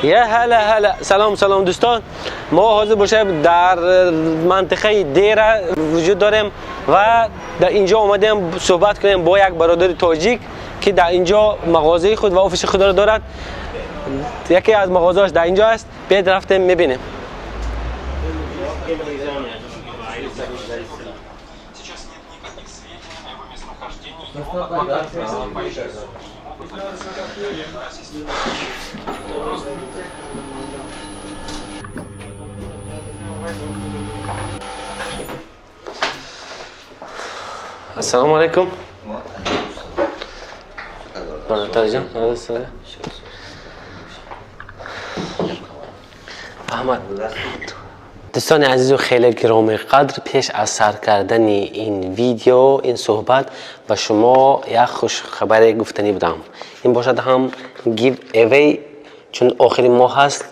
یه هلا هلا، سلام سلام دوستان. ما حاضر باشه در منطقه دیره وجود داریم و در اینجا آمدیم صحبت کنیم با یک برادر تاجیک که در اینجا مغازه خود و office خود را دارد. یکی از مغازه‌اش در اینجا است. بیاید رفتیم میبینیم. السلام علیکم. برادر جان، احمد. دوستان عزیز و خیلی گرامی قدر، پیش از سر کردن این ویدیو، این صحبت، به شما یک خوش خبر گفتنی بدم. این باشد هم giveaway، چون آخرین ماه هست.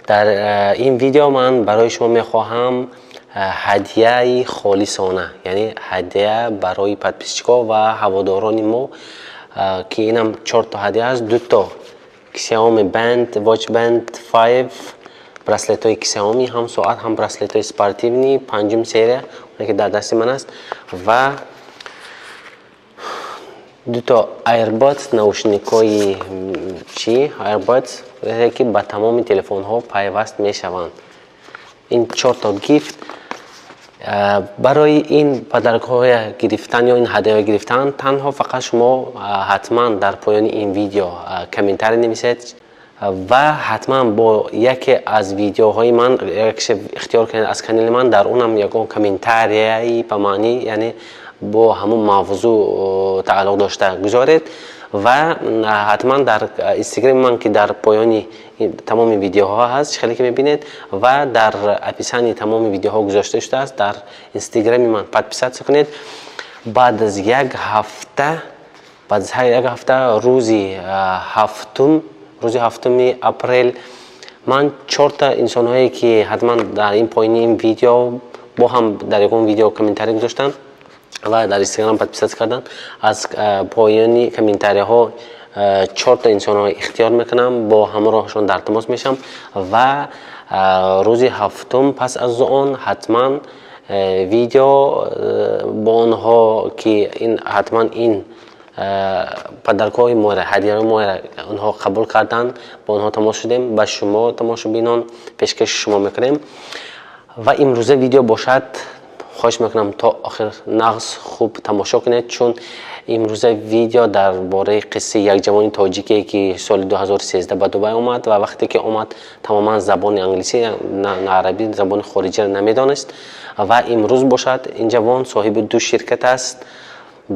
در این ویدیو من برای شما میخواهم هدیه خالصانه، یعنی هدیه برای подписчик ا و هواداران ما که اینم چهار تا هدیه است. دو تا Xiaomi Band، Watch Band 5، bracelet های Xiaomi، هم ساعت هم bracelet های спортивный پنجم серия که در دست من است و دو تا AirPods، наушник های چی AirPods که به تمام تلفن ها پیوست می شوند. این چهار تا gift. برای این подарок های گرفتن یا این هدیه های گرفتن تنها فقط شما حتما در پایان این ویدیو комментарий نویسید و حتما با یکی از ویدیوهای من یکش اختیار کنید از کانال من، در اونم یکون комментарий به معنی یعنی با همون موضوع تعلق داشته گذارید و حتما در اینستاگرام من که در پایان تمام ویدیوها هست، خیلی که میبینید و در описание تمام ویدیوها گذاشته شده است، در اینستاگرام من подписаться کنید. بعد از یک هفته، بعد از یک هفته، روزی هفتم، روزی هفتم April من چهار تا انسان هایی که حتما در این پایین این ویدیو با هم در یک ویدیو комментарий گذاشتن و در اینستاگرام подписаться کردن، از پایانی комментарий ها چهار تا انسان ها اختیار میکنم، با همراهشون در تماس میشم و روز هفتم پس از آن حتما ویدیو با آنها که این حتما این подарок های ما، هدیه ما آنها قبول کردن، با آنها تماس شدیم، به شما تماشابینان پیشکش شما میکنیم. و امروزه ویدیو باشد، خواهش میکنم تا آخر نغز خوب تماشا کنید، چون امروزه ویدیو درباره قصه یک جوان تاجیکی که سال 2013 به دبی آمد و وقتی که آمد تماما زبان انگلیسی نه عربی، زبان خارجی را نمیدانست و امروز باشد این جوان صاحب دو شرکت است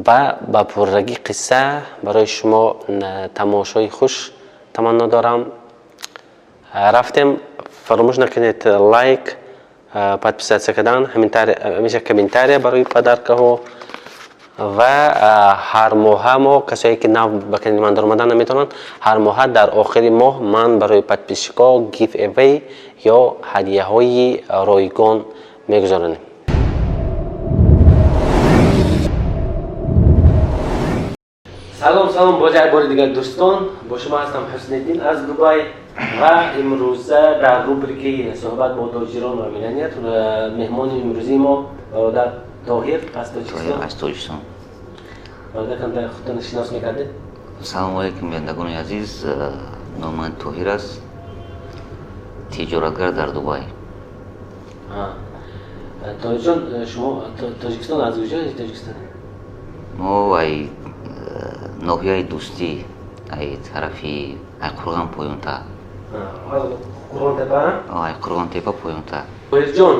و با پررگی قصه برای شما تماشای خوش تمنا دارم. رفتیم. فراموش نکنید like، подписаться کردن، همیشه комментарий برای подарка ها و هر ماه ما کسایی که نو به کانال من در آمدن نمیتونن، هر ماه در آخر ماه من برای подписчик ا giveaway یا هدیه های رایگان میگذارانیم. سلام سلام باز یک بار دیگر دوستان، با شما هستم حسن از دبی و امروزه در rubric ی صحبت با تاجران و میلیونیر مهمان امروزی ما برادر طاهر از تاجیکستان. از تاجیکستان. برادر، کمتر خودتون شناس میکردید؟ سلام علیکم بینندگان عزیز. نام من طاهر است، تجارتگر در دبی. طاهر جان، شما تاجیکستان از کجای تاجیکستان؟ ما ای ноҳияи Дӯстӣ، ай тарафи ай Қурған поёнтар. Қурғонтепа? Ай Қурғонтепа поёнтар. Тоҳирҷон،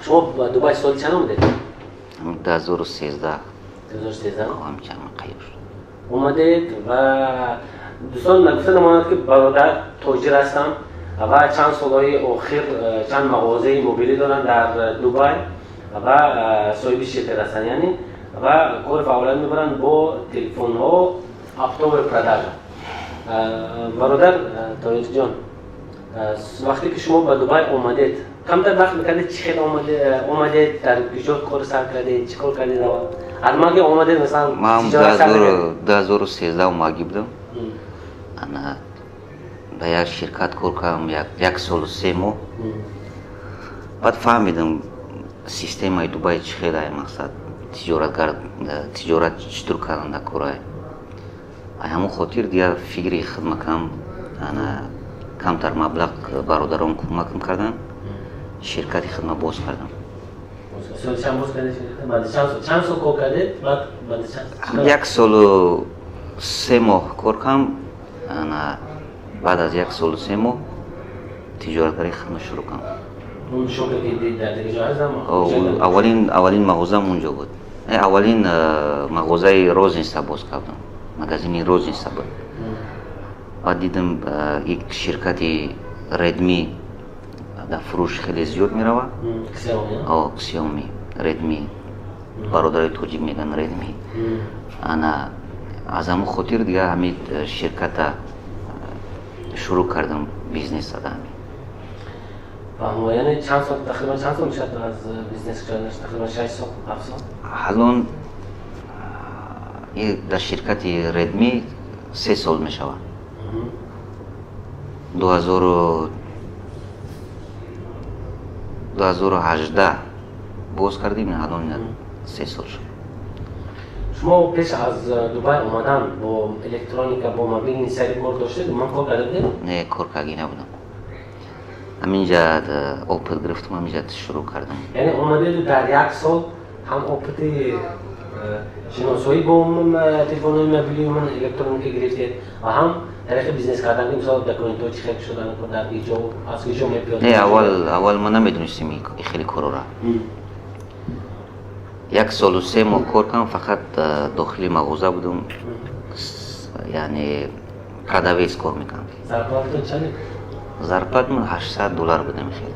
шумо ба Дубай соли чанд омадед? 2013. 2013. Ҳамчан қайб шуд. Омадед ва дӯстон، нагуфта намонад ки бародар тоҷир ҳастанд ва чанд солҳои охир чанд мағозаи мобилӣ доранд дар Дубай ва соҳиби ширкат ҳастанд، яъне ва кори фаъолият мебаранд бо телефонҳо، оптовая продажа. Бародар Тоҳирҷон، вақте ки шумо ба Дубай омадед، камтар вақт мекардед чӣ хел омадед، дар куҷо кор сар кардед، чӣ кор кардед аввал؟ Ҳатман ки омадед، масалан Ман тиҷорат сар кардед. 2013 омадагӣ будам. Ана Ба як ширкат кор кардам 1 солу 3 моҳ. Баъд фаҳмидам, системаи Дубай чӣ хелае, мақсад, тиҷорат чӣ тур кардан дар корае. Ай ҳамон хотир дигар фикри хидма кардам. Ана камтар маблағ бародарон кӯмакам карданд, ширкати хидма боз кардам. Чанд сол кор кардед? 1 солу 3 моҳ кор кардам. Ана баъд аз 1 солу 3 моҳ тиҷоратгари хидма шурӯъ кардам. Аввалин мағозам унҷо буд. Аввалин мағозаи розница боз кардам, магазини розница буд. Баъд дидам, як ширкати Редми дар фурӯш хеле зиёд меравад. Ксиоми, Редми, бародарои тоҷик мегӯянд Редми. Ана аз ҳамон хотир дигар ҳамин ширката шурӯъ кардам, бизнес ада ҳамин. Фаҳмо, яъне чанд сол, тақрибан чанд сол мешавад аз бизнес карданаш? Тақрибан 6 сол, 7 сол? Ҳалон дар ширкати Редми 3 сол мешавад. 2018 боз кардем, ҳалон 3 сол шуд. Шумо пеш аз Дубай омадан бо электроника, бо мобильный сари кор доштед? Ман кор карда будед? Не, кор карги набудам. Ҳаминҷа опыт гирифтам, ҳаминҷа шурӯъ кардам. Яъне омадеду дар як сол ҳам опыти шиносоӣ бо телефонҳои мобилӣ, электроника гирифтед ва ҳам тариқи бизнес кардан, мисол, документҳо чӣ хел шудан, дар иҷо аз иҷо мебиёд? Не, аввал ма намедонистем хеле корора. 1 солу 3 моҳ кор кардам, фақат дохили мағоза будам, яъне продавец кор мекардам. Зарплататон чанд? Зарплат ман 800 доллар будам хел.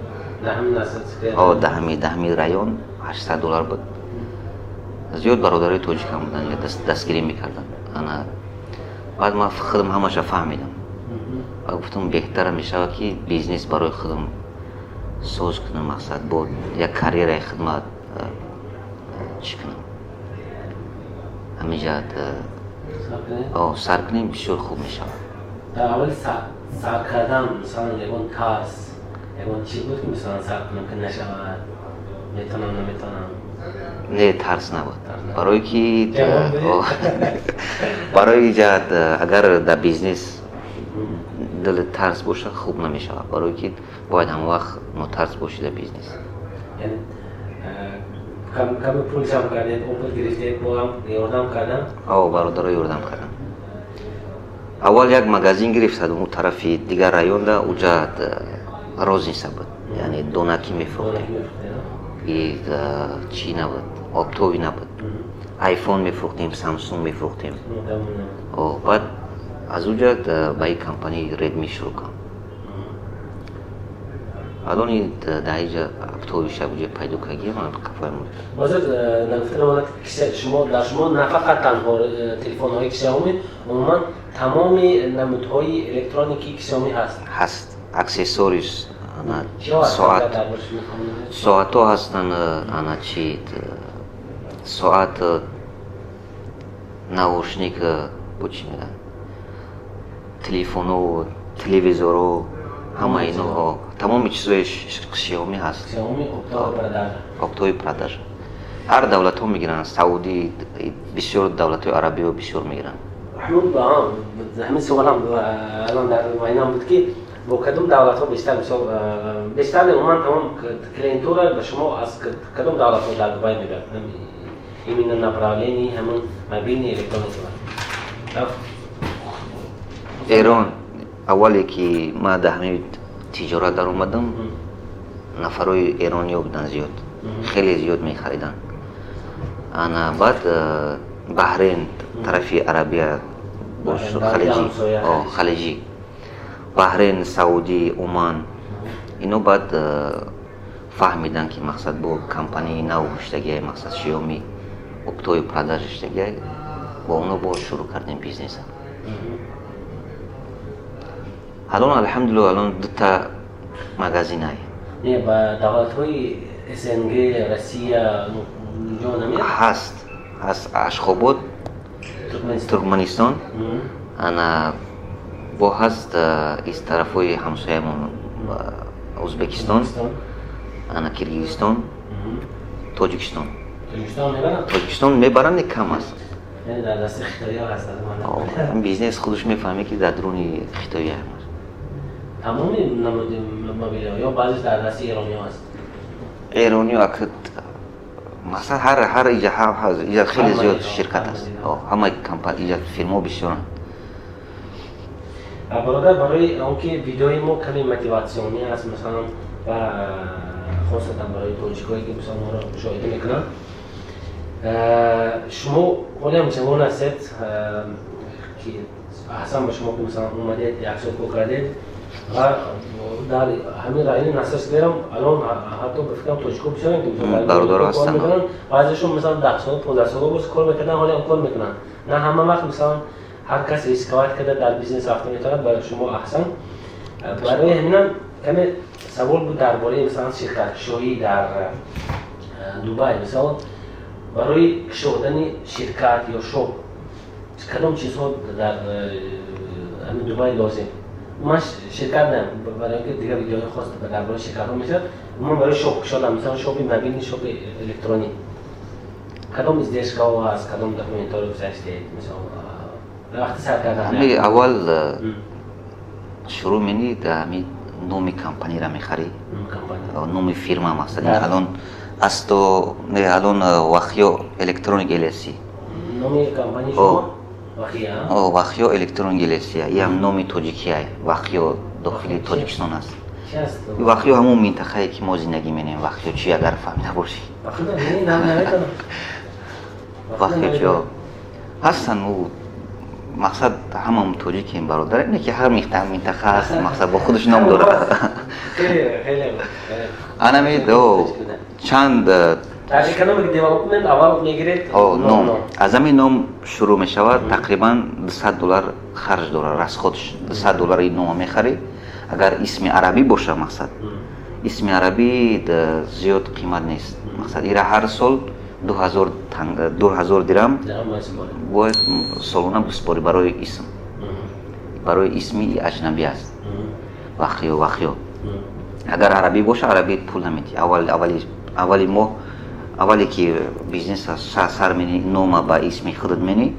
Даҳами район 800 доллар буд. Зиёд бародарои тоҷикам буданд, дастгирӣ мекарданд. Ана баъд ман худам ҳамаша фаҳмидам ва гуфтам, беҳтара мешавад, ки бизнес барои худам соз кунам, мақсад, бо як карьераи хидмат чӣ кунам, ҳаминҷа сар кунем, бисёр хуб мешавад. Дар аввали сар кардан, мисалан, ягон тарс, ягон чӣ буд, ки мисалан сар кунам, ки нашавад, метавонам, наметавонам? Не, тарс набуд, барое ки барои ҷаҳат агар дар бизнес дили тарс бошад, хуб намешавад, барое ки бояд ҳама вақт нотарс бошӣ дар бизнес. Каме пул ҷамъ кардед, опыт гирифтед, боам ёрдам кардам? О, бародаро ёрдам кардам. Аввал як магазин гирифтад он тарафи дигар районда, уҷа розница буд, яъне донакӣ мефурӯхтем. И чӣ набуд, оптовый набуд, Айфон мефурӯхтем, Самсунг мефурӯхтем. Баъд аз уҷа ба ин компанияи Редми шурӯъ кардам. Алон дар иҷа оптовый ша уҷа пайдо кардем, қафоям. Ҳозир нагуфта намонад, шумо дар шумо на фақат танҳо телефонҳои Xiaomi, умуман тамоми намудҳои электроники Xiaomi ҳаст? Ҳаст, аксессуарис, соат, соатҳо ҳастанд, ана чи, соат, наушник, бо чӣ мегӯянд, телефоно, телевизоро, ҳама ино, тамоми чизҳои Xiaomi ҳаст. Оптовый продажа. Ҳар давлатҳо мегиранд, Саудӣ, бисёр давлатҳои арабиё бисёр мегиранд. Ҳамин суолам алон дар вайнам буд, ки бо кадом давлатҳо бештар, мисол, бештар, умуман тамом клиентура ба шумо аз кадом давлатҳо дар Дубай мебарад, именно направление ҳамон мобильный электроника? Эрон. Аввале ки ман дар ҳамин тиҷорат даромадам, нафарои эрониё буданд зиёд, хеле зиёд мехариданд. Ана баъд Баҳрен, тарафи Арабия, Халиҷӣ, Баҳрен, Саудӣ, Уман, ино баъд фаҳмиданд, ки мақсад, бо компанияи нав шудагиай, мақсад, Шиёми оптовый продажа шудагиай, бо оно боз шурӯъ кардем бизнеса. Алон, алҳамдулилла, алон дута магазинай. Не, ба давлатҳои СНГ, Россия ҷо намеяд? Ҳаст, ҳаст, Ашхобод, Туркманистон, ана. Бо ҳаст из тарафҳои ҳамсоямон, Ӯзбекистон, ана Киргизистон, Тоҷикистон. Тоҷикистон мебаранд, кам аст. Бизнес худаш мефаҳме, ки дар дуруни хитои аст. Тамоми намуди мобилиҳо ё баъзеш дар дасти эрониҳо аст? Эрониҳо масалан, ҳар иҷа иҷа хеле зиёд ширкат аст, ҳамаи компания иҷа, фирмао бисёранд. Бародар, барои он ки видеои мо каме мотиватсионӣ аст, масалан, ва хосатан барои тоҷикое, ки мисол моро мушоҳида мекунанд, шумо ҳолиам ҷавон ҳастед, ки аҳсан ба шумо, ки масалан омадед, як сол кор кардед ва дар ҳамин райони Наср Скверам алон ҳатто ба фикрам тоҷико бисёранд, ки бародаро ҳастанд. Баъзешон масалан 10 сола, 15 сола боз кор мекарданд, ҳолиам кор мекунанд. На ҳама вақт масалан ҳар кас рисковать карда дар бизнес рафта метавонад. Барои шумо аҳсан. Барои ҳаминам каме савол буд дар бораи масалан ширкаткушоӣ дар Дубай. Мисол, барои кушодани ширкат ё shop кадом чизҳо дар ҳамин Дубай лозим? Ман ширкат не, барои ки дигар видеоҳои хос дар бораи ширкатҳо мешавад. Ман барои shop кушодам, мисалан, shop и мобильный, shop и электронӣ, кадом издержка ҳо ҳаст, кадом документҳоро гузаштед, мисол, вақти сар кардан? Ҳами аввал шурӯъ менӣ, ҳами номи компанияро мехарӣ, номи фирма. Мақсад, алон асто не, алон Вахё Электроник LLC. Номи компания шумо Вахё Электроник LLC. Иам номи тоҷикия, Вахё дохили Тоҷикистон аст. Вахё ҳамон минтақае, ки мо зиндагӣ менем. Вахё чи, агар фаҳмида бошӣ? Вахё чи ҳастанд. Мақсад, ҳамам тоҷикем, бародар, не ки ҳар минтақа ҳаст, мақсад, бо худаш ном дорад. Анами чанд Дар economic development аввал мегиред? Ном, аз ҳамин ном шурӯъ мешавад. Тақрибан 200 доллар харҷ дорад, расход ш 200 доллар. Ин нома мехарӣ, агар исми арабӣ боша. Мақсад, исми арабӣ зиёд қимат нест. Мақсад, ира ҳар сол 2000 дирам бояд солона биспорӣ барои исм, барои исми аҷнабӣ аст. Вахё, Вахё агар арабӣ боша, арабӣ пул наметӣ. Аввали моҳ, аввале ки бизнес сар мени, нома ба исми худат менӣ,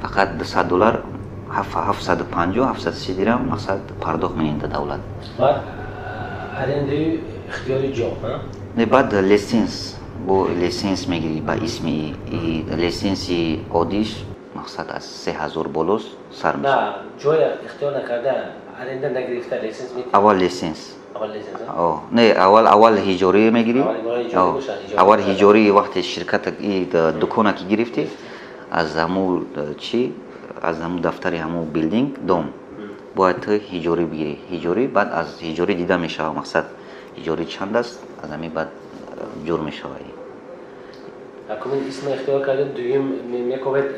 фақат 200 доллар, 750, 730 дирам, мақсад, пардохт менӣ да давлат. Арендаи ихтиёри ҷо? Не, баъд лиценз, бо лиценз мегирӣ ба исми. Лицензи оддиш, мақсад, аз 3000 болос сар мешавад. Ҷоя ихтиёр накарда, аренда нагирифта, лиценз? Аввал лиценз. Не, аввал ҳиҷорӣ мегирӣ. Аввал ҳиҷорӣ, вақте ширката, дукона ки гирифтӣ, аз ҳаму чи, аз ҳаму дафтари ҳаму building, дом, бояд ту ҳиҷорӣ бигирӣ. Ҳиҷорӣ, баъд аз ҳиҷорӣ дида мешавад, мақсад, ҳиҷорӣ чанд аст, аз ҳамин баъд ҷур мешавад. Якумин исма ихтиёр кардед, дуюм мековед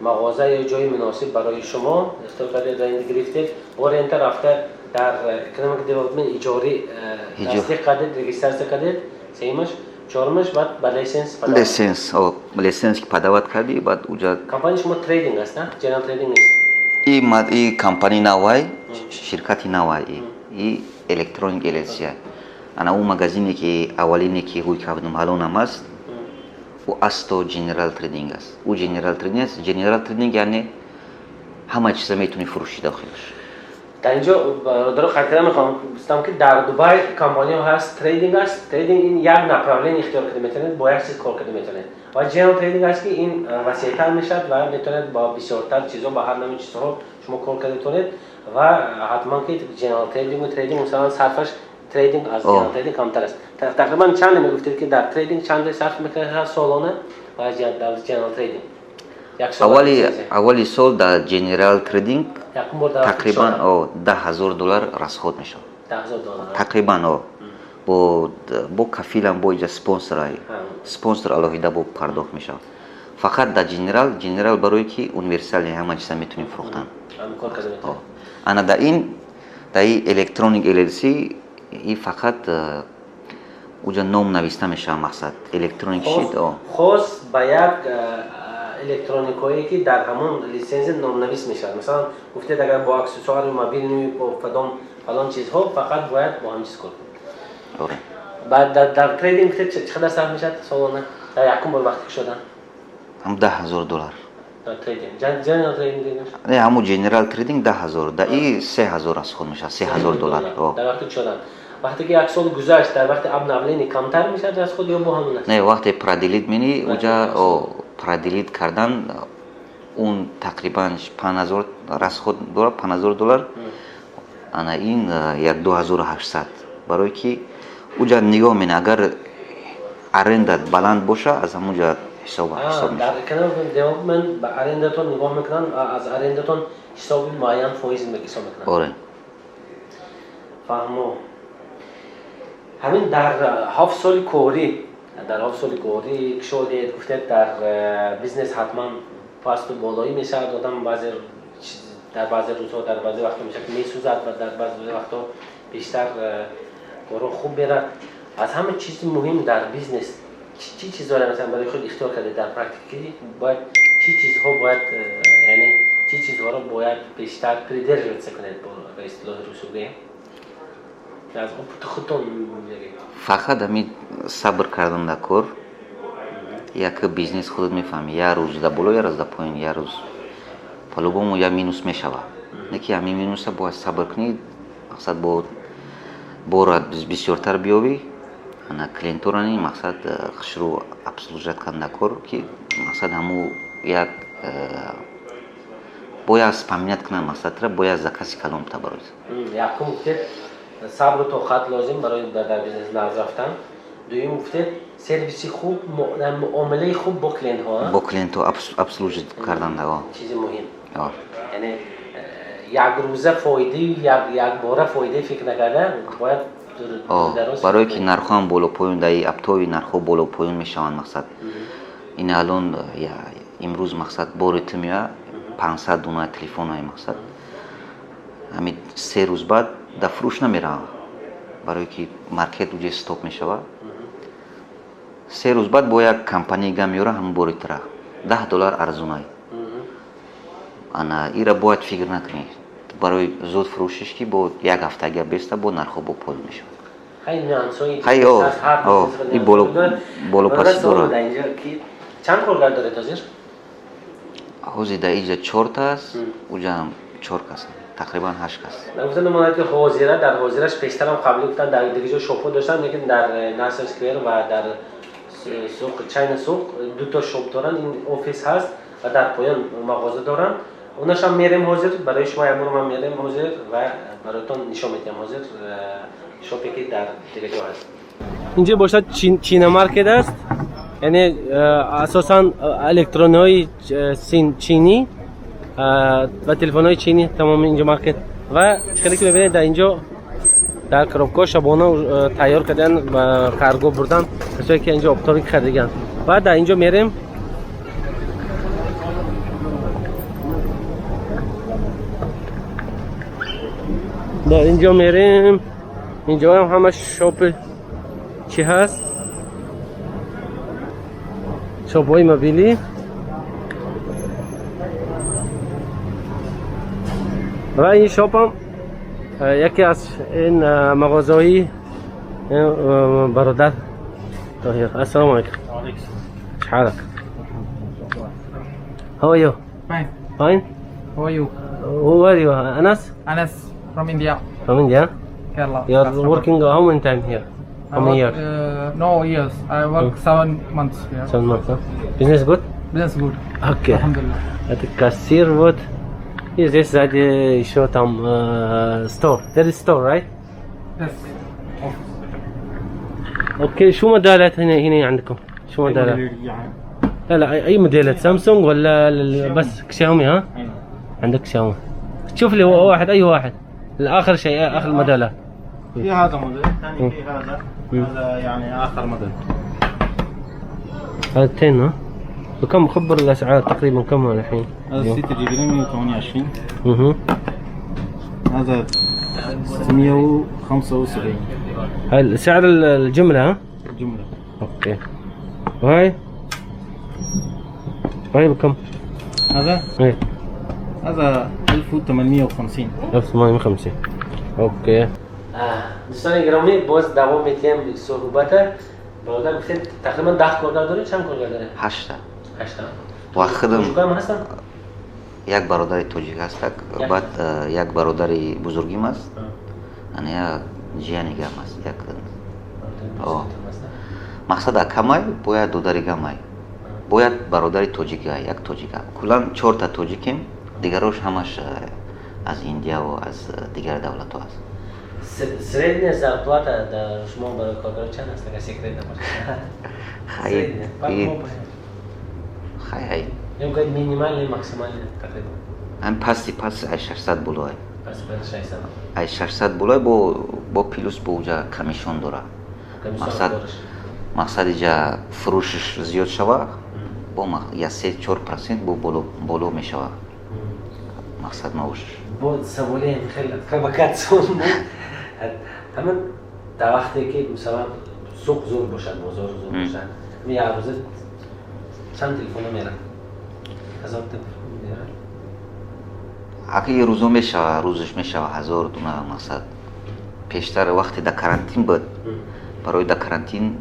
мағоза ё ҷои муносиб барои шумо ихтиёр кардед, аренда гирифтед, бо рента рафта дар economic development иҷорӣ тасдиқ кардед, регистрация кардед, сеюмаш. Чорумаш, баъд ба лиценз. Лиценз, лиценз ки подавать кардӣ, баъд уҷа Компания шумо trading аст, на general trading нест? И компания навай, ширкати навай, и Electronic LLC. Ана ӯ магазине, ки аввалине, ки ҳуй кардум, ҳалонам аст, ӯ асто general trading аст. Ӯ general trading аст. General trading яъне ҳама чиза метавонӣ фурӯшӣ дохилаш. Дар инҷо, бародаро, қайд карда мехоҳам гуфтам, ки дар Дубай компанияҳо ҳаст, trading аст. Trading ин як направление ихтиёр карда метавонед, бо як чиз кор карда метавонед, ва general trading аст, ки ин васеътар мешавад ва метавонед бо бисёртар чизҳо, ба ҳар навъи чизҳо шумо кор карда метавонед. Ва ҳатман ки general trading у trading, масалан, сарфаш trading аз general trading камтар аст. Тақрибан чанд мегуфтед, ки дар trading чанд сарф мекунад солона ва дар general trading? Аввали сол дар general trading тақрибан 10 000 доллар расход мешавад тақрибан. Бо кафилам, бо иҷа спонсор, спонсор алоҳида бо пардохт мешавад. Фақат дар general, барое ки универсальный, ҳама чиза метавонем фурӯхтан. Ана дар ин, дар и Electronic LLC, и фақат уҷа ном нависта мешавад, мақсад, electronic шид. Хос ба як Электроникое ки дар ҳамон лицензия номнавис мешавад. Масалан, гуфтед, агар бо аксессуари мобилни, бо фалон фалон чизҳо, фақат бояд бо ҳамин чиз кор кунед. Оре. Баъд дар trading гуфтед, чӣ қадар сарф мешавад солона дар якум бор вақте ки шудан? Ҳам $10,000. Дар trading, general trading дигар? Не, ҳамун general trading 10,000, да и 3,000 аз худ мешавад, $3,000. Дар вақти шудан. Вақте ки як сол гузашт, дар вақти обновление камтар мешавад аз худ ё бо ҳамон аст? Не, вақте продлить мени, уҷа продлить кардан он тақрибан 5,000 расход дорад, $5,000. Ана ин як 2,800, барое ки уҷа нигоҳ мена, агар аренда баланд боша, аз ҳамунҷа ҳисоб ҳисоб мешавад. Дар economic development ба арендатон нигоҳ мекунанд, аз арендатон ҳисоби муайян фоиз ҳисоб мекунанд. Оре. Фаҳмо. Ҳамин дар 7 соли корӣ, дар 7 соли корӣ кушодед, гуфтед, дар бизнес ҳатман пасту болоӣ мешавад. Одам баъзе дар баъзе рӯзҳо, дар баъзе вақтҳо мешавад, ки месӯзад, ва дар баъзе вақтҳо бештар корҳо хуб мерад. Аз ҳама чизи муҳим дар бизнес чӣ чизҳоро, масалан, барои худ ихтиёр кардед дар практика, бояд чӣ чизҳо бояд, яъне чӣ чизҳоро бояд бештар придерживаться кунед, ба истилоҳи русу гӯем, аз опыти худтон мегӯед? Фақат ҳамин сабр кардан дар кор. Як бизнес, худат мефаҳмӣ, як рӯз да боло, як рӯз да поён, як рӯз по-любому як минус мешавад. Не ки ҳамин минуса бояд сабр кунӣ, мақсад бо бора бисёртар биёвӣ, ана клиенторани, мақсад, хушрӯ обслуживать кардан дар кор, ки мақсад ҳаму як бояд вспоминать кунад, мақсадра бояд закази калон та барои. Якум гуфтед, сабру тоқат лозим барои дар бизнес нағз рафтан. Дуюм гуфтед, сервиси хуб, муомилаи хуб бо клиентҳо. Бо клиентҳо обслуживать кардан. Чизи муҳим, яъне якрӯза фоидаи, якбора фоидаи фикр накарда, бояд. Барое ки нархҳоам боло поён, даи оптовый нархҳо боло поён мешаванд. Мақсад, ин алон имрӯз, мақсад, бори ту меояд, 500 дуна телефонҳои, мақсад, ҳамин 3 рӯз баъд да фурӯш намеравад, барое ки маркет уже стоп мешавад. 3 рӯз баъд бо як компания га меёра, ҳамн бори тура $10 арзунай. Ана ира бояд фикр накунӣ барои зуд фурӯшиш, ки бо як ҳафтага беста бо нархҳо бо поён мешавад. И боло паси дорад. Чанд коргар доред ҳозир? Ҳозир дар иҷа чорта аст, уҷаам чор кас, тақрибан ҳашт кас. Гуфта мемонад, ки ҳозира, дар ҳозираш, пештарам қабли гуфтан, дар дигар ҷо шопҳо доштан, лекин дар Nasr Square ва дар суқ, China суқ дуто shop доранд. Ин офис ҳаст ва дар поён мағоза доранд. Онашам мерем ҳозир барои шумо, як бор ман мерем ҳозир ва бароятон нишон медиҳам ҳозир шопе ки дар дигар ҷо ҳаст. Инҷо бошад, China market аст, яъне асосан электронҳои чинӣ ва телефонҳои чинӣ, тамоми инҷо маркет. Ва хеле ки мебинед, дар инҷо дар коробкаҳо шабона тайёр кардан ва карго бурдан, касое ки инҷо оптовый харидаган. Ва дар инҷо мерем. Дар инҷо мерем, инҷо ҳам ҳама шопи чӣ ҳаст, шопҳои мобилӣ. Ва ин шопам яке аз ин мағозаҳои бародар Тоҳир. Ассалому алайкум. حالك؟ How are you? Fine. Fine? How are you? Who are you? Anas? Anas from India. From India? Kerala. You are Customer. working how many time here? I How many work, years? No years. I work 7 months here. 7 months, huh? Business good? Business good. Okay. Alhamdulillah. Это кассир вот. И здесь сзади еще там store. There is store, right? Yes. Office. Okay. شو موديلات هنا عندكم؟ شو موديلات؟ لا لا، اي موديلات، سامسونج ولا بس شاومي؟ ها؟ عندك شاومي. شوف لي واحد، اي واحد، الاخر شيء، اخر الموديلات. في هذا موديل ثاني، في هذا. هذا يعني اخر موديل. هذا 10، ها؟ وكم خبر الاسعار تقريبا، كم هو الحين؟ هذا 6 جيجا 128. اها. هذا 675. هاي سعر الجملة، ها؟ الجملة. Okay. وهاي؟ هاي بكم؟ هذا ايه. هذا 1850. 1850. Okay. دوستان گرامی، باز دوام میتیم صحبت. برادر گفتید تقریبا 10 کارگر دارید. چند کارگر دارید؟ ҳашта. 8. Ва худам. هم هستن؟ Як бародари тоҷик ҳастак, баъд як бародари бузургим аст, ана як ҷияни гам аст, як мақсад акамай, бояд додари гамай, бояд бародари тоҷика, як тоҷика. Куллан чорта тоҷикем, дигарош ҳамаш аз Индияву аз дигар давлатҳо аст. Средняя зарплата дар шумо барои коргаро чанд аст, агар секрет набошад? Хай. Ё минимальный, максимальный тақрибан. Ҳам пасти пас ай 600 болоай. Пасти пас 600. Ай 600 болоай, бо плюс, бо уҷа комиссион дора. Мақсад иҷа фурӯшиш зиёд шава, бо я 3-4% бо боло мешава, мақсад маошш. Бо саволи хеле провокатсион буд. Ҳамин дар вақте ки, мисалан, суқ зур бошад, бозор зур бошад, ҳамин як рӯза чанд телефона мерад? 1000 телефон мерад? Аки рӯзо мешава, рӯзаш мешава 1000 дуна. Мақсад, пештар вақте да карантин буд, барои да карантин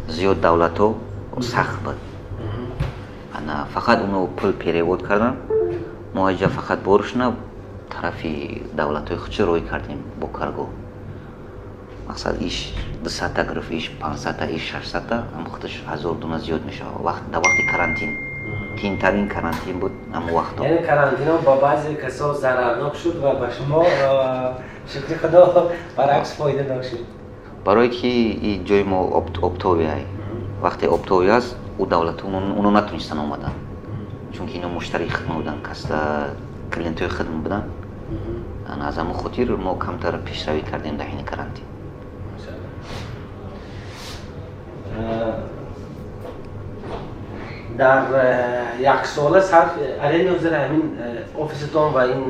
зиёд давлатҳо сахт буд, ана фақат уно пул перевод кардан, мо аҷа фақат борушна тарафи давлатҳои худчи рой кардем бо карго. Мақсад, иш 200-та гирифт, иш 500-та, иш 600-та, ам худаш 1000 дуна зиёд мешава. Дар вақти карантин, қиинтарин карантин буд ҳамон вақто. Яъне карантино ба баъзе касо зарарнок шуд ва ба шумо, шукри худо, баръакс фоиданок шуд. Барое ки и ҷои мо оптовый ай, вақте оптовый аст, ӯ давлатҳо уно натонистан омадан, чунки ино муштарии хидма буданд, клиентҳои хидма буданд. Аз ҳамон хотир мо камтар пешравӣ кардем дар ҳини карантин. Дар яксола сарф аренда ҳозир ҳамин офисатон ва ин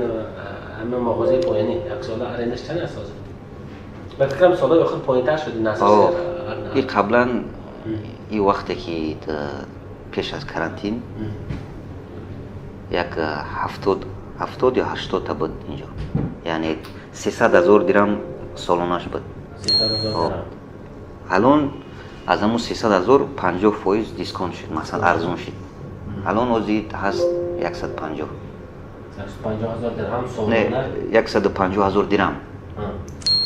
ҳамин мағозаи поёнӣ яксола арендаш чанд аст ҳозир? Ба фикрам, солҳои охир поёнтар шуд. И қаблан, и вақте ки пеш аз карантин, як 70 ё 80-та буд инҷо, яъне 300 000 дирам солонаш буд. Алон аз ҳамун 300 000 50% discount шуд, масалан, арзон шуд. Алон ҳозир ҳаст 150. Не, 150 000 дирам.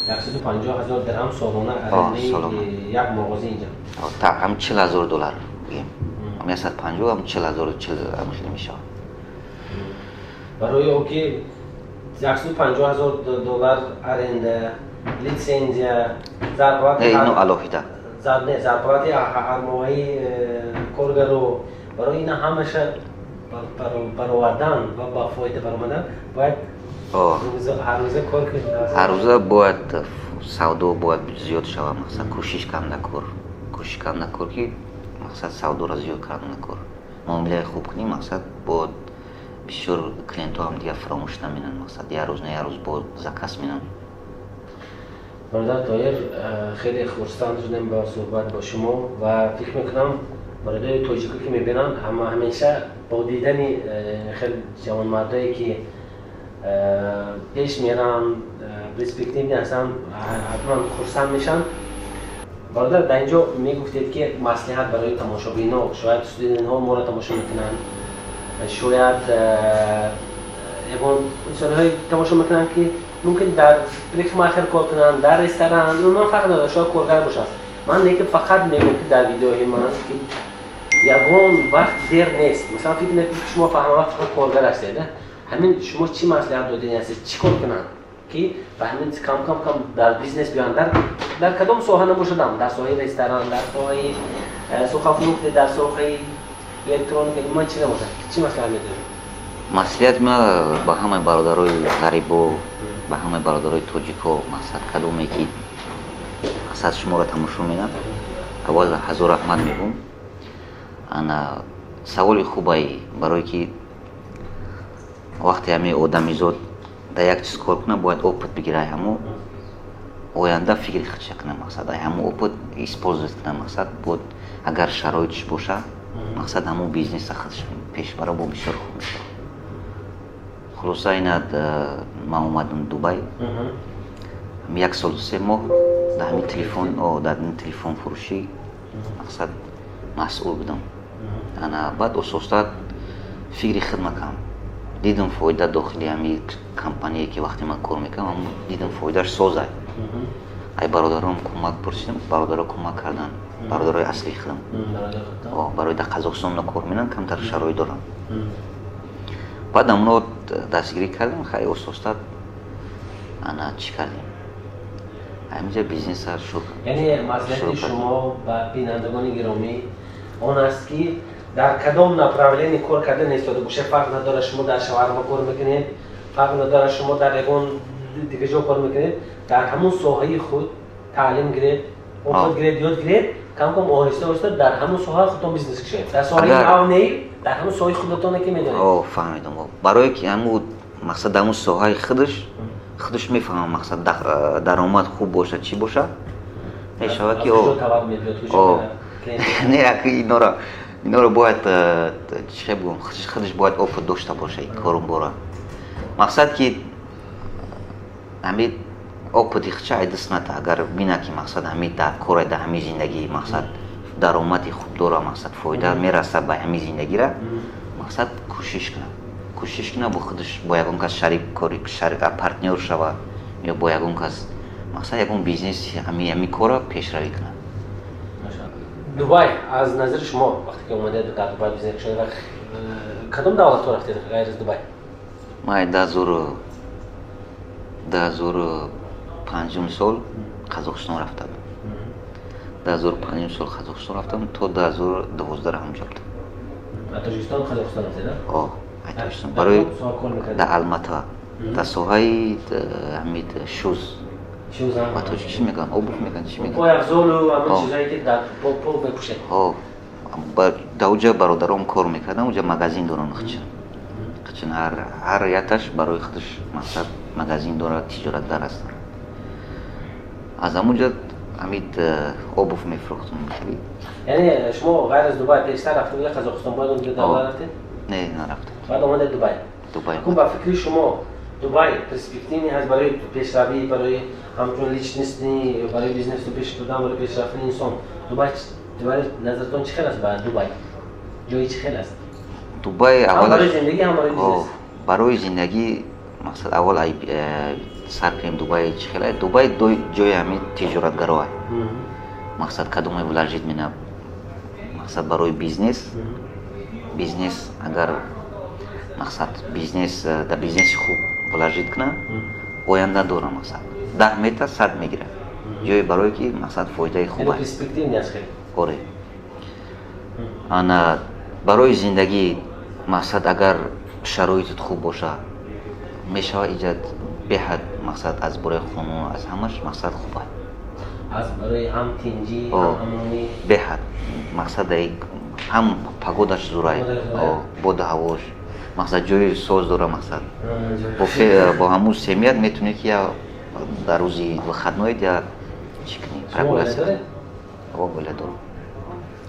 150 000 дирам солона арендаи як мағоза инҷа. Ҳам 40 000 доллар бигем, ҳам 150, ҳам 40 000, чил ҳам хеле мешавад. Барои о ки 150 000 доллар аренда, литсензия, зарплата. Ино алоҳида. Не, зарплати ҳармоҳаи коргаро, барои ина ҳамаша баровардан ва ба фоида баромадан бояд ҳаррӯза кор кунед. Ҳаррӯза бояд савдо бояд зиёд шавад. Мақсад, кӯшиш карда кор, кӯшиш карда кор, ки мақсад, савдоро зиёд карда кор, муомилаи хуб кунӣ, мақсад, бо бисёр клиентҳо ҳам дигар фаромӯш намекунанд. Мақсад, як рӯз на як рӯз бо заказ менанд. Бародар Тоир, хеле хурсанд шудем ба суҳбат бо шумо ва фикр мекунам, бародари тоҷико ки мебинанд, ҳама ҳамеша бо дидани хеле ҷавонмардое ки пеш меранд, перспективный ҳастанд, ҳатман хурсанд мешаванд. Бародар, дар инҷо мегуфтед, ки маслиҳат барои тамошобино, шояд студентҳо моро тамошо мекунанд, шояд ягон инсонҳое тамошо мекунанд, ки мумкин дар парикмахер кор кунанд, дар ресторан, ман фарқ надорад, шояд коргар бошад. Ман лекин фақат мегӯям, ки дар видеоҳои ман, ки ягон вақт дер нест. Масалан, фикр накунед, ки шумо ҳама вақт фақат коргар ҳастед. Ҳамин шумо чӣ маслиҳат додани ҳастед, чӣ кор кунанд, ки ба ҳамин кам кам кам дар бизнес биёянд, дар кадом соҳа набошадам, дар соҳаи ресторан, дар соҳаи сухофрукты, дар соҳаи электроника, ман чӣ набошад, чӣ маслиҳат медиҳед? Маслиҳат ма ба ҳамаи бародарои ғарибо, ба ҳамаи бародарои тоҷико, мақсад, кадоме ки мақсад шуморо тамошо менад, аввал ҳазор раҳмат мегӯм. Ана саволи хубай, барое ки вақте ҳамин одамизод дар як чиз кор кунад, бояд опыт бигирад, ҳамо оянда фикри худша кунад, мақсад, ай ҳамо опыт использовать кунад. Мақсад, бод агар шароитш боша. Мақсад, ҳамун бизнеса худш пеш бара, бо бисёр хуб мешавад. Хулоса, ина ман омадам Дубай, як солу 3 моҳ дар ҳамин телефон, дар ҳамин телефонфурӯшӣ, мақсад, масъул будам. Ана баъд ососта фикри хидма кардам, дидам, фоида дохили ҳамин компания, ки вақте ман кор мекардам, дидам, фоидааш созай. Ай бародаром кӯмак пурсидам, бародаро кӯмак карданд, бародарои аслии худам, барои дар Қазоқистон кор менам, камтар шароит дорам. Баъд амно дастгирӣ кардем, хай, ососта ана чӣ кардем, ҳаминҷа бизнеса шурӯъ. Яъне маслиҳати шумо ба бинандагони гиромӣ он аст, ки дар кадом направление кор карда неистода боша, фарқ надорад, шумо дар шаварма кор мекунед, фарқ надорад, шумо дар ягон дига ҷо кор мекунед, дар ҳамун соҳаи худ таълим гиред, опыт гиред, ёд гиред, камкам, оҳиста оҳиста дар ҳамун соҳа худтон бизнес кушоед. Дар соҳаи нав не, дар ҳамун соҳаи худатоне, ки медонед. Фаҳмидам. Барое ки ҳамун, мақсад, ҳамун соҳаи худаш мефаҳмам, мақсад, даромад хуб бошад, чӣ бошад, мешавад ки не, инора бояд, чӣ бигӯям, худаш бояд опыт дошта боша корумбора. Мақсад, ки ҳамин опыти худша айдист ната, агар бина, ки, мақсад, ҳамин дар кора, дар ҳамин зиндагӣ, мақсад, даромади хуб дора, мақсад, фоида мераса ба ҳамин зиндагира, мақсад, кӯшиш кунад, кӯшиш кунад, бо худаш, бо ягон кас шарик кори, партнёр шава ё бо ягон кас, мақсад, ягон бизнес, ҳамин кора пешравӣ кунад. Дубай аз назари шумо, вақте ки омадед, дар Дубай бизнес кушода, кадом давлатҳо рафтед ғайр аз Дубай? Ман 2005 сол Қазоқистон рафтам, 2005 сол Қазоқистон рафтам, то 2012 ҳамҷо будам. Тоҷикистон, Қазоқистон рафтед? Тоҷикистон, барои дар Алмата, дар соҳаи ҳамид shoes. Ба тоҷикӣ чӣ мегӯянд? Обувь мегӯянд, чӣ мегӯянд? Пойафзолу ҳамин чизое, ки дар по мепӯшед. Дар уҷа бародаром кор мекардам, уҷа магазин доранд, хичин хичин, ҳар яташ барои худаш, мақсад, магазин дорад, тиҷоратгар ҳастанд. Аз ҳамунҷа ҳамид обувь мефурӯхтум хеле. Яъне шумо ғайр аз Дубай пештар рафта будед Қазоқистон, бояд он давлат рафтед? Не, нарафтам. Баъд омадед Дубай. Дубай. Ку ба фикри шумо, Дубай перспективный ҳаст барои пешравӣ, барои ҳамчун личностный, барои бизнесу пеш бурдан, барои пешрафтани инсон? Дубай назаратон чӣ хел аст? Ба Дубай ҷои чӣ хел аст? Дубай ҳам барои зиндагӣ, ҳам барои бизнес. Барои зиндагӣ, мақсад, аввал сар кунем, Дубай чӣ хел? Дубай ҷои ҳамин тиҷоратгароа. Мақсад, кадоме вложить мена, мақсад, барои бизнес, агар, мақсад, бизнес, дар бизнеси хуб вложить кунад, оянда дора. Мақсад, 10 метр 100 мегирад. Ҷое барое ки, мақсад, фоидаи хуб. Оре. Ана барои зиндагӣ, мақсад, агар шароитат хуб боша, мешавад иҷад беҳад, мақсад, аз бораи қонун, аз ҳамаш, мақсад, хуб аст. Аз барои ҳам тинҷӣ, ҳам амонӣ. Беҳад, мақсад, ҳам погодаш зурай, боду ҳавош, мақсад, ҷои соз дора, мақсад, бо ҳамун семьят метавонӣ, ки я дар рӯзи выходной я чӣ кунӣ, прогуляться. Оиладор,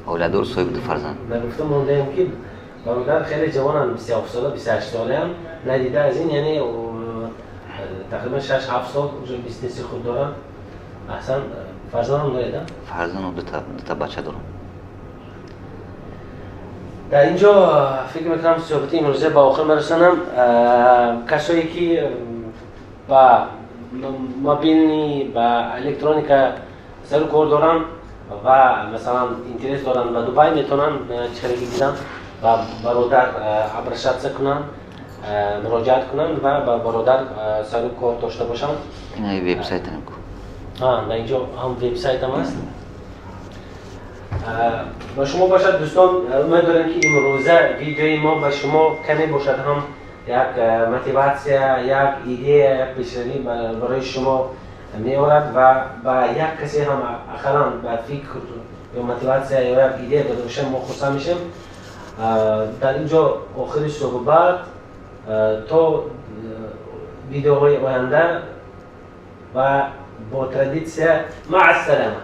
оиладор, соҳиби ду фарзанд. Нагуфта мондаем, ки бародар хеле ҷавонанд, 27 сола, 28 солаам. Надида аз ин, яъне тақрибан 6-7 сол уже бизнеси худ дорам. Аҳсан, фарзандам доред? Фарзанду дута бача дорам. Дар ин ҷо фикр мекунам, суҳбати имрӯза ба охир мерасонам. Касое ки ба мобильный, ба электроника сару кор доранд ва, масалан, интерес доранд ба Дубай, метавонанд, чӣ хеле ки дидам, ба бародар обращаться кунанд, муроҷиат кунанд ва ба бародар сару кор дошта бошанд. Вебсайтам. Дар инҷо ҳам вебсайтам аст. Ба шумо бошад, дӯстон, умед дорем, ки имрӯза видеои мо ба шумо каме бошад ҳам як мотиватсия, як идея, як пешравӣ барои шумо меорад ва ба як касе ҳам ақаллан ба фикр ё мотиватсия ё як идея дода бошем, мо хурсанд мешем. Дар ин ҷо охири суҳбат, то видеоҳои оянда ва бо традитсия, маъассалама.